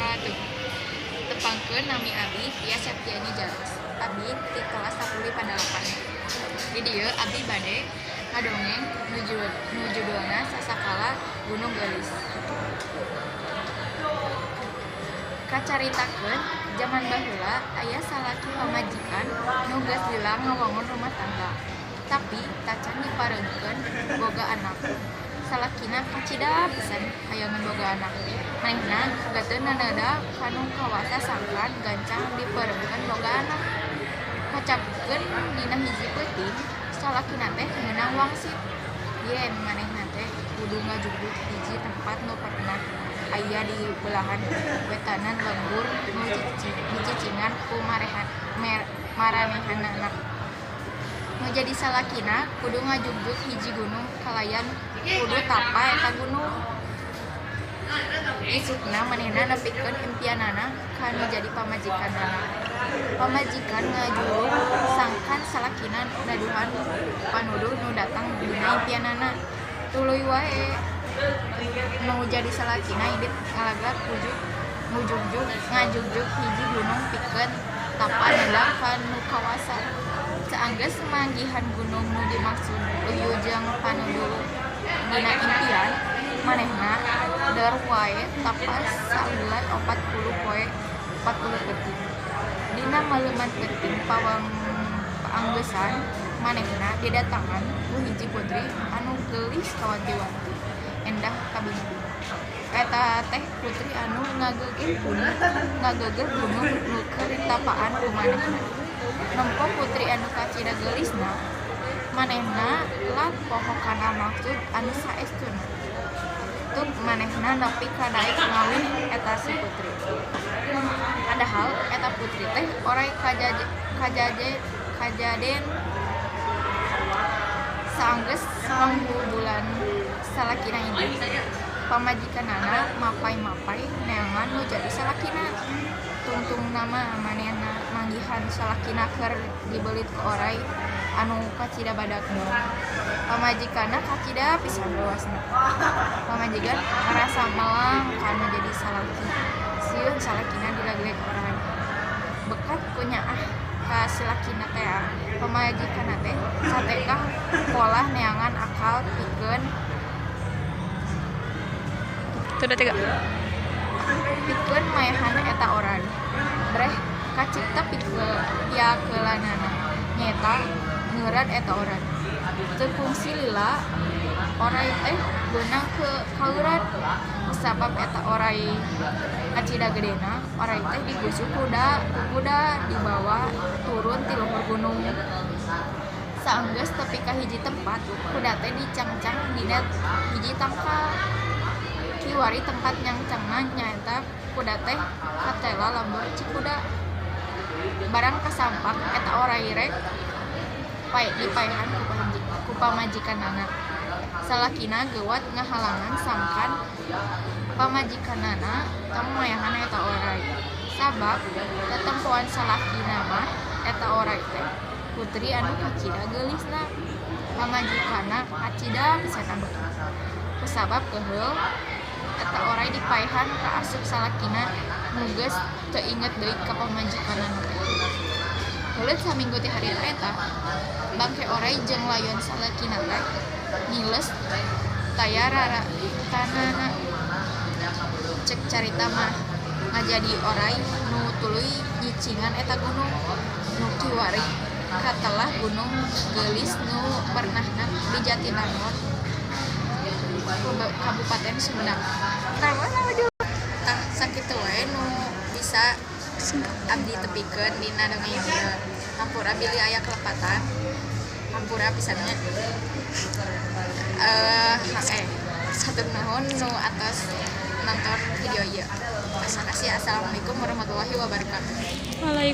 Wabarakatuh. Tepangkeun, nami abdi Tia Septiani Jaros. Abdi ti kelas 10 IPA 8. Di dieu abdi bade ngadongeng nu judulna Sasakala Gunung Geulis. Kacaritakeun jaman baheula aya salaki pamajikan nu geus lila ngawangun rumah tangga, tapi tacan dipareungkeun boga anak. Salakina kacida pisan hayangeun boga anak. Manehna kageteu naneuda ka nu kawasa sangkan gancang dipareungkeun boga anak. Kacapkeun dina hiji peuting, salakina teh meunang wangsit yen manehna teh kudu ngajugjug hiji tempat nu pernah aya di belahan wetanan lembur nu dicicingan ku maranehanana. Nu jadi salakina kudu ngajugjug hiji gunung kalayan kudu tapa eta gunung. Isukna manehna nepikeun impianana ka nu jadi pamajikanana. Pamajikan ngajulug sangkan salakina naduhan panuduh nu datang dina impianana. Tuluy wae nu jadi salakina indit ngalagak ngajugjug hiji gunung pikeun tapa nendang ka nu kawasa. Saenggeus manggihan gunung nu dimaksud luyu jeung panuduh dina impian, manehna der wae tapa salila 40 poe 40 peuting. Dina maleuman peuting paanggesan, manehna didatangan ku hiji putri anu geulis kawanti-wanti, endah kabina. Eta teh putri anu ngageugeur gunung nu keur ditapaan ku manehna. Nempo putri anu kacida geulisna, manehna lat poho kana maksud anu saestuna. Tut manehna nepi ka daek ngawin eta si putri. Padahal eta putri teh oray kajaden. Saenggeus mangbulan salakina indit, pamajikanana mapay-mapay neangan nu jadi salakina. Tungtungna mah manehna manggihan salakina keur dibeulit ku oray anu kacida badagna. Pamajikanna kacida pisan reuasna. Pamajikan ngarasa melang ka nu jadi salaki. Sieun salakina dilegleg oray. Bekat ku nyaah ka salakina tea, pamajikanna teh satekah polah neangan akal pikeun Sudah tiga. pikeun maehan eta oray. Breh kacipta piakelanana, nyaeta ngeureun eta oray. Teu kungsi lila oray teh beunang kaureun. Kusabab eta oray kacida gedena, oray teh digusur ku kuda dibawa turun ti luhur gunung. Saenggeus tepi ka hiji tempat, kuda teh dicangcang dina hiji tangkal. Kiwari tempat nyangcangna nyaeta kuda teh katela lembur Cikuda. Barang kasampak eta oray rek dipaehan ku pamajikanana. Salakina geuwat ngahalangan sangkan pamajikanana tong maehan eta oray. Sabab tetempoan salakina mah eta oray teh putri anu kacida geulisna. Pamajikanna kacida pisan ambekna. Kusabab keuheul, eta oray dipaehan kaasup salakina nu geus teu inget deui ka pamajikanana teh. Heuleut saminggu ti harita eta, bangke oray jeung layon salakina teh niles taya raratanana. Cek carita mah ngajadi oray nu tuluy nyicingan eta gunung nu kiwari katelah Gunung Geulis nu pernahna di Jatinangor, Kabupaten Sumedang. Tah, sakitu wae nu bisa abdi tepikeun dina dongeng ieu. Hampura bilih aya kalepatan. Hampura pisan nya. Hatur nuhun nu atos nonton video ieu. Terima kasih. Assalamualaikum warahmatullahi wabarakatuh. Waalaikumsalam.